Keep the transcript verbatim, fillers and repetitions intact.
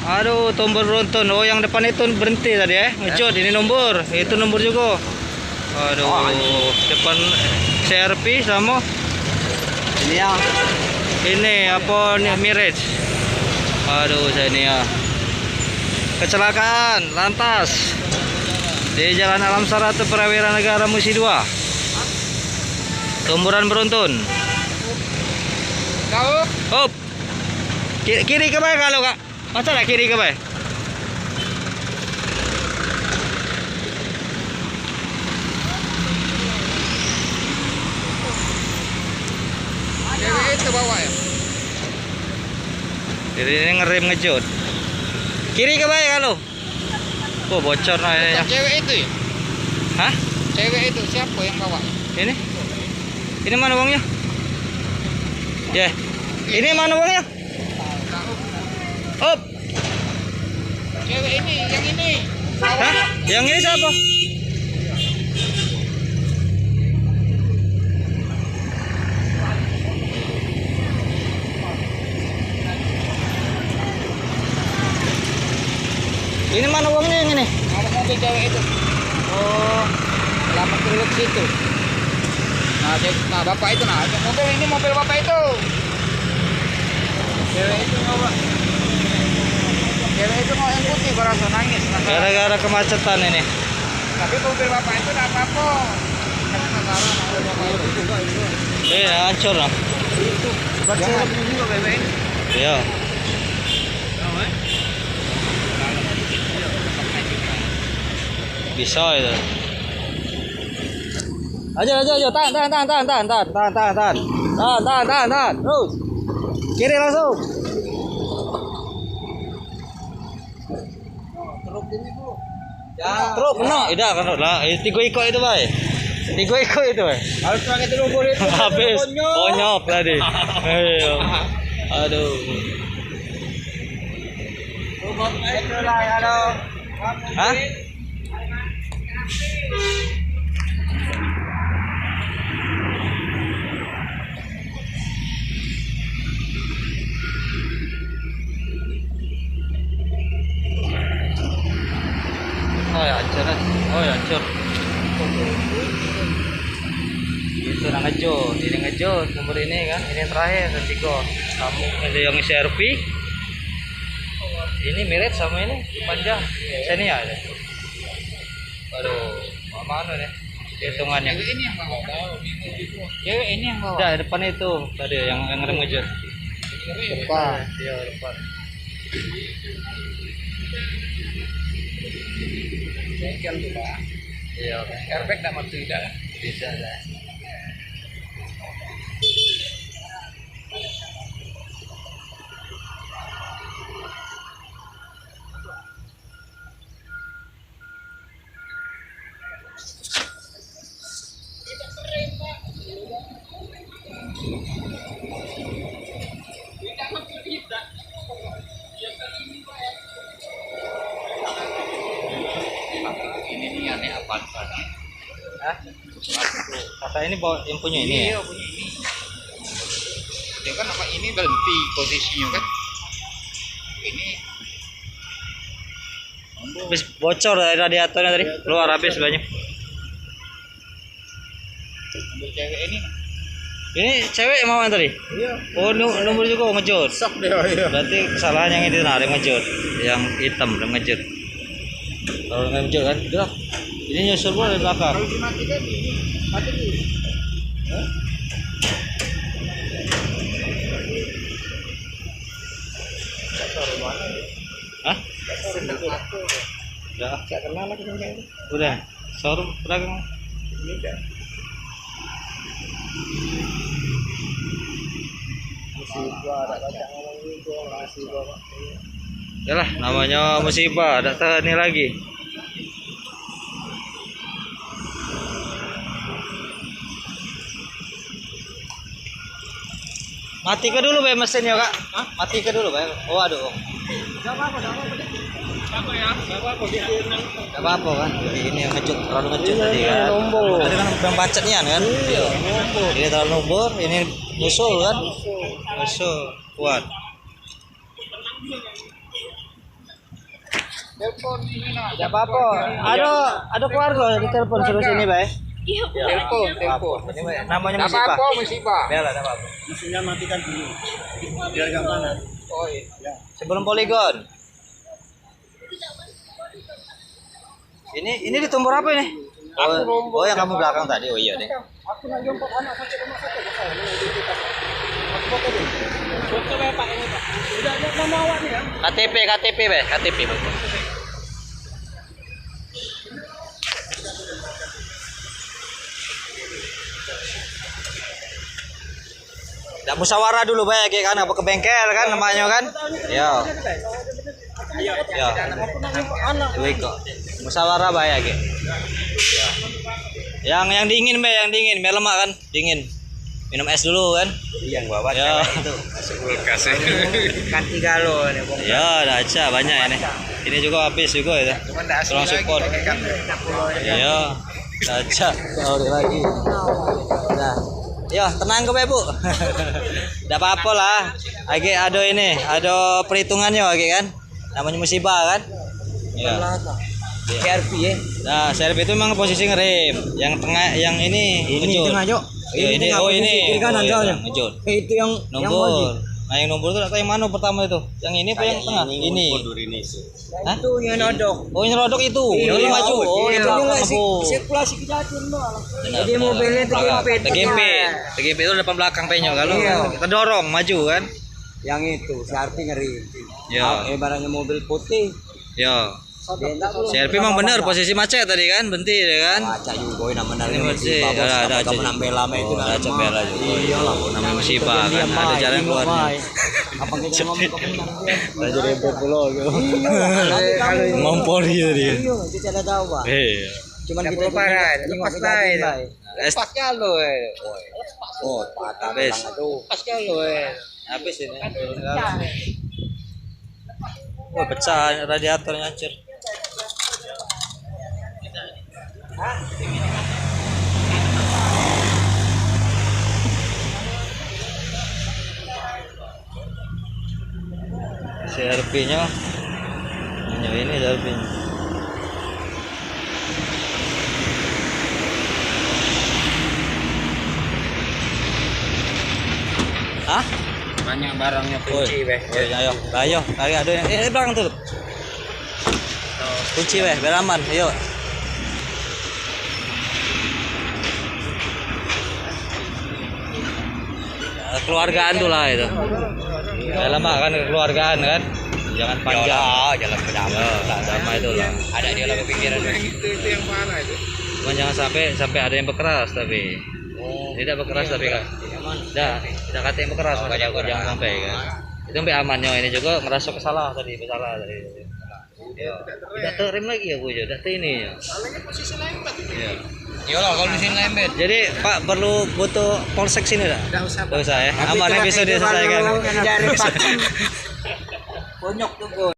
Aduh, tombol beruntun. Oh, yang depan itu berhenti tadi, eh. Ngejut, ini nombor. Itu nombor juga. Aduh, depan C R V sama ini ya. Ini apa ni, Mirage. Aduh, saya ini ya. Kecelakaan lantas di Jalan Alam Satu Prawira Negara Musi dua. Tomboran beruntun. Hop. Kiri, kiri ke bae kalau, Kak. Masa nak kiri ke bae? Cewek itu bawa ya? Jadi ini ngerem ngejut. Kiri ke bae kalau. Oh, bocor nah ini. Cewek itu ya? Hah? Cewek itu siapa yang bawa? Ini? Ini mana uangnya? Ya. Ini mana uangnya? Up. Cewek ini, yang ini. Hah? Yang ini siapa? Ini mana uangnya yang ini? Ada mobil cewek itu. Oh. Lama ke situ. Nah, cek, nah, bapak itu, nah, itu mobil, ini mobil bapak itu. Cewek itu bawa. Cewek itu mau yang putih, gua rasa nangis. Gara-gara kemacetan ini. Tapi mobil bapak itu tidak apa-apa. Karena penasaran mobil bapak itu. Iya, hancur lah. Buat serep juga, B B M. Iya. Bisa itu. Aja, aja, aja. Tahan, tahan, tahan, tahan, tahan, tahan, tahan, tahan, tahan. Tahan, tahan, tahan, tahan. Terus. Kiri langsung. Ya. Terus, kena. Tidak, kena lah. Eh, tiga ikut itu, Bay. Tiga ikut itu, Bay. Harus pakai telur boleh itu. Habis. Konyol. Konyol tadi. Ayo. Aduh. Hah? Oh ya, hancur, eh. Oh ya, hancur. Itu nak ngejut, ini ngejut nomor ini kan, ini yang terakhir, yang tiga. Kamu ada yang C R V. Ini mirip sama ini, panjang. Sini ya. Aduh, mak mano ni hitungannya? Cewek ini yang bawa. Cewek ini yang bawa. Dah, depan itu tadi yang, yang rem ngejut. Depan. Iya, depan. Bengkel tu, Pak. Iya. Airbag dak mati dah. Bisa dah. Ini nih aneh apa? Hah? Kakak ini bawa yang punya ini ya? Iya, punya ini. Dia kan apa ini berhenti posisinya kan? Ini Habis bocor dari radiatornya tadi, keluar habis banyak. Ambil cewek ini. Ini cewek mau yang tadi? Iya. Oh, nu- nomor juga ngejut. Sok dia, iya. Berarti kesalahan yang itu nah, yang ngejut, yang hitam, yang ngejut. Kalau yang ngejut kan, gerak. Ini nyusul pula dari belakang. Kalau dimatikan ini, mati dulu. Hah? Hah? Udah. Udah. Showroom pedagang. Yalah, namanya musibah, dak tahan ni lagi. Mati ke dulu be mesinnya, Kak? Hah? Mati ke dulu be. Oh, aduh. Enggak apa-apa, enggak apa-apa. Enggak apa-apa ya? Enggak apa-apa, Bang. Jadi ini yang ngecut, terlalu ngecut tadi kan. Tadi kan udah pacet nian kan? Iya. Ini terlalu nombor, ini nyusul kan? Nyusul. Kuat. Tidak apa-apa. Ada, ada keluarga ditelepon suruh sini, Bay. Telepon, telepon. Ini, Bay, namanya musibah. Apa-apa, musibah. Biarlah, tidak apa-apa. Mesinnya matikan dulu. Biar gampang. Oh, iya. Sebelum poligon. Ini, ini ditumbur apa ini? Oh, oh, yang kamu belakang tadi. Oh iya deh. Aku nak jemput anak sampai rumah sakit. Aku foto dulu. Foto, Pak, ini, Pak. Udah ada nama awak ni, ya? K T P, K T P, Bay, K T P, Bay. Dak musyawarah dulu, Bay, agek kan, apa ke bengkel kan, lemaknyo kan? Yo. Yo. Duit kok. Musyawarah, Bay, agek. Yo. Yang, yang dingin, Bay, yang dingin, biar lemak kan, dingin. Minum es dulu kan? Iya, gua baca. Yo. Itu masuk kulkas. Kan tiga lo nih, Bang. Yo, dah acak banyak ini. Ini juga habis juga itu. Cuman dah asli. Tolong lagi support. Pakai kartu. Yo. Acak, dak ori lagi. Nah. Yo, tenang ke, Bu. Dak apa-apa lah. Agek ado ini, ado perhitungannyo agek kan. Namanya musibah kan. Yo. Belakang. Yo. C R V ya. Nah, C R V itu memang posisi ngerem. Yang tengah, yang ini. Ini ngejut. Tengah, Cok. Yo, ini ini tengah, oh, posisi ini. Kiri kanan. Oh, iya, soalnya. Ngejut. Eh, itu yang, yang numbur. Nah, yang numbur itu dak tahu yang mana pertama itu. Yang ini apa yang tengah? Ini. Ini. Numbur ini sih. Hah? Itu yang nyelodok. Oh, yang nyelodok itu. Iya. Yang maju. Oh, iya, itu yang lagi sirkulasi ke jatuh dulu. Benar, jadi benar. Mobilnya tergempit. Tergempit. Tergempit itu depan belakang penyok kalau terdorong maju kan. Yang itu, C R V ngeri. Ya. Ah, ibaratnya mobil putih. Ya. C R V memang benar posisi macet tadi kan, berhenti dia kan. Wah, acak juga, nak benar. Ini berhenti, dah, dah, acak juga. Kamu nak bela itu, nak acak bela juga. Iyalah. Namanya musibah kan, ada jalan keluarnya. Apa kita ngomong ke benar? Raja ribut pulo tu. Iya, kalau ngompol dia dia. Iya, kita tidak tahu, Pak. Iya. Cuman kita punya parah, lepas lain. Lepas kalau, eh. Oh, patah. Habis. Lepas kalau, eh. Habis ini. Wah, pecah radiatornya, hancur. C R V-nya. Hanya ini C R V-nya. Hah? Banyak barangnya, kunci, weh. Oh, iya, ayo. Ayo, tarik, ada yang, eh, belakang tuh. Kunci, weh, biar aman. Ayo. Kekeluargaan tu lah itu. Ya, lama kan kekeluargaan kan. Jangan panjang. Iyalah, jalan berdamai. Ya, lah, damai tu lah. Ada dia lah kepikiran. Itu, itu yang parah itu. Cuman jangan sampai, sampai ada yang bekeras tapi. Oh. Tidak bekeras tapi kan. Dah, tidak kata yang bekeras, oh, jangan sampai kan. Itu sampai amannyo ini juga ngerasa kesalah tadi, bersalah tadi. Ya. Tidak terrem lagi aku je, tidak ter ini ya. Soalnya posisi lembek. Ya. Iyalah, kalau di sini lembek. Jadi, Pak perlu butuh polsek sini dak? Tidak usah, Pak. Tidak usah ya. Aman ya, bisa diselesaikan. Bonyok tu, Bos.